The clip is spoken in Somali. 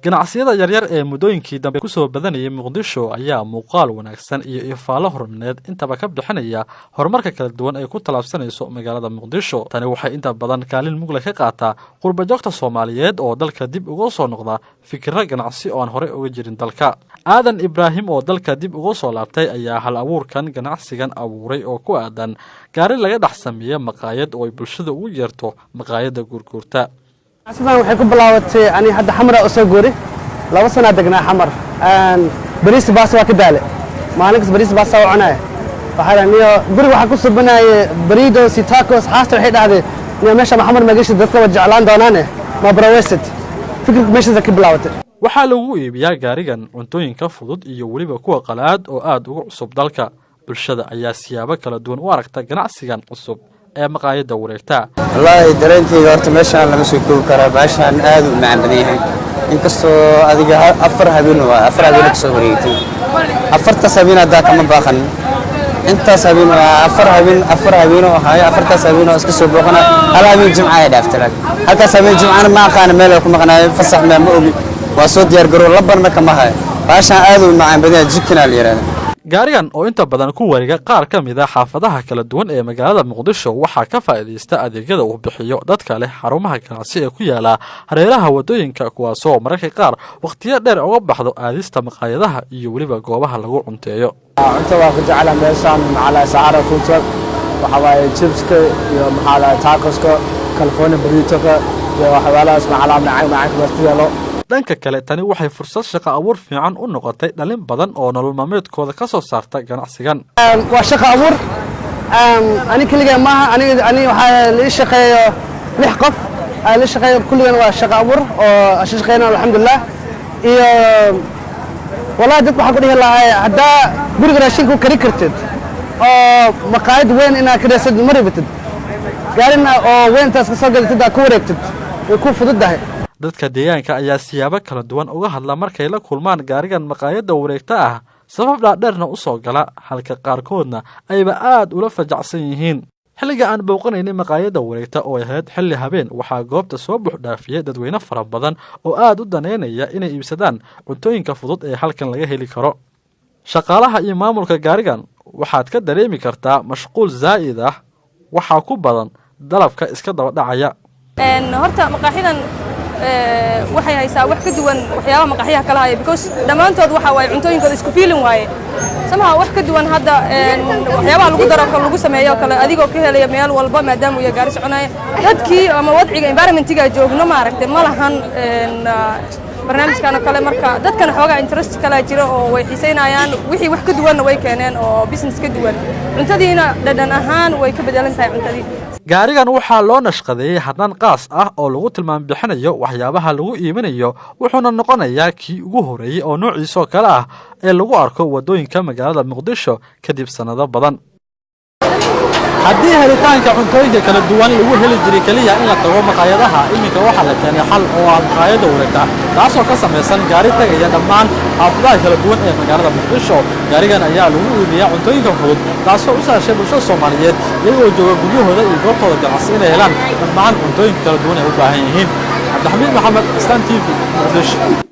Ganacsiyada yaryar ee muddooyinkii dambe kusoo badanayay Muqdisho ayaa muuqaal wanaagsan iyo ifaalo horumarineed intaba ka bixinaya horumarka kala duwan ay ku tallaabsanayso magaalada Muqdisho. Tani waxay inta badan kaalin mug leh ka qaataa qurbajoogta Soomaaliyeed oo dalka dib uga soo noqda fikirro ganacsi oo aan horey uga jirin dalka. Aadan Ibraahim oo dalka dib uga soo laabtay ayaa hal abuurkan ganacsigan abuuray oo ku aadan gaari laga dhex sameeya maqaayad oo ay bulshada ugu yeerto maqaayadda guurguurta. Sidan waxay ku bilaabatay, ani hadda Xamara u soo guuri, 2 sanaa degnaa Xamar. Bariis baas waa ka daale, maalin kasta bariis baas u cunaya. Waxaa dhahay, niyo, guriga waxaa ku subanaye burritos iyo tacos. Xaasta waxay dhahday, niyo, meesha Xamar magasha dadka waa jeclaan doonaane, ma baraweysid? Fikirka meeshaasa ka bilaabatay. Waxaa lagu iibiyaa gaarigan cuntooyinka fudud iyo weliba kuwa qalaad oo aada uga cusub dalka. Bulshada ayaa siyaabo kala duwan u aragta ganacsigan cusub ee maqaayadda wareegta. Wallaahi, dareenkayga horta meeshaan lama soo koobi karaa. Baashaan aad u macaan badan yahay, inkastoo adiga 4 habeen waa 4 habeen ka soo wareegtay. Afartaas habeen haddaa kama baaqan. Intaas habeen waa 4 habeen, 4 habeen oo ahaayo. Afartaas habeen oo iska soo booqana. Hal habeen Jimca ay dhaaftay, laakiin halkaas habeen Jimcana ma aqaana meel ay ku maqnaayo, fasax ma ogi. Waa soo diyaar garow, labarna kama hayo. Baashaan aad u macaan badan yahay, chicken la yidhahda. Gaarigan oo inta badan ku wareega qaar ka mid a xaafadaha kala duwan ee magaalada Muqdisho waxaa ka faa'iidaysta adeegyada uu bixiyo dadka leh xarumaha ganacsi ee ku yaala hareeraha waddooyinka, kuwaasoo mararka qaar wakhtiyo dheer uga baxdo aadista maqaayadaha iyo weliba goobaha lagu cunteeyo. Cunta waa ku jecela meeshaan, maxaa lahay, Sahara Food Truck. Waxaa waaye chipska iyo, maxaa lahay, tacoska, California burritoka iyo waxyaalahaas, maxaa lahay, macaan macaanka meesha ku yaalo. Dhanka kale, tani waxay fursad shaqo abuur fiican u noqotay dhalin badan oo nolol maalmeedkooda ka soo saarta ganacsigan. Waa shaqo abuur. Ani keligay maaha, ani waxaa la ii shaqeeyo lix qof aa la shaqeeyo. Kulligan waa shaqo abuur oo aan shaqeyna, alxamdulilah. Iyo wallahi, dadka waxaan ku dhihi lahaa, haddaa guriga raashinka u kari kartid oo maqaayad weyn inaad ka ma rabitid, gaarina oo weyntaas ka soo gadatid aad ku wareegtid, way ku fududahay. Dadka deegaanka ayaa siyaabo kala duwan uga hadla markay la kulmaan gaarigan maqaayadda wareegta ah, sabab dhaadheerna u soo gala, halka qaarkoodna ayba aad ula fajacsan yihiin. Xilliga aan booqanaynay maqaayadda wareegta oo ahayd xilli habeen, waxaa goobta soo buux dhaafiyey dadweyne fara badan oo aad u daneynaya inay iibsadaan cuntooyinka fudud ee halkan laga heli karo. Shaqaalaha iyo maamulka gaarigan waxaad ka dareemi kartaa mashquul zaa'id ah. Waxaa ku badan dalabka iska daba dhacaya. Horta maqaaxidan waxay haysaa wax ka duwan waxyaabaha maqaaxiyaha kala haya, because dhammaantood waxa waaye cuntooyinkooda isku feeling waaye samaha. Wax ka duwan hadda waxyaabaha lagu daro kale, lagu sameeyo kale, adigoo ka helaya meel walba, maadaama uu yahay gaari soconaya. Dadkii ama wadciga environmentiga joogno, maaragtay, ma lahan barnaamijkan oo kale. Marka dadkana xoogaa interest kalaa jira oo way xiisaynayaan. Wixii wax ka duwanna way keeneen oo business ka duwan, cuntadiina dhadhan ahaan way ka bedelan tahay cuntadii. Gaarigan waxaa loo nashqadeeyey haddaan qaas ah oo lagu tilmaam bixinayo waxyaabaha lagu iibinayo, wuxuuna noqonayaa kii ugu horreeyey oo noociisoo kale ah ee lagu arko waddooyinka magaalada Muqdisho kadib sannado badan. Haddii helitaanka cuntooyinka kala duwan lagu heli jiray keliya in la tago maqaayadaha, iminka waxaa la keenay xal oo ah maqaayadda wareegta, taasoo ka samaysan gaari tagaya dhammaan xaafadaha kala duwan ee magaalada Muqdisho. Gaarigan ayaa lagu iibiyaa cuntooyinka fudud, taasoo u sahashay bulshada Soomaaliyeed iyagoo jooga guryahooda iyo goobtooda ganacsi inay helaan dhammaan cuntooyinka kala duwan ay u baahan yihiin. Cabdixamiid Maxamed, Stan TV, Muqdisho.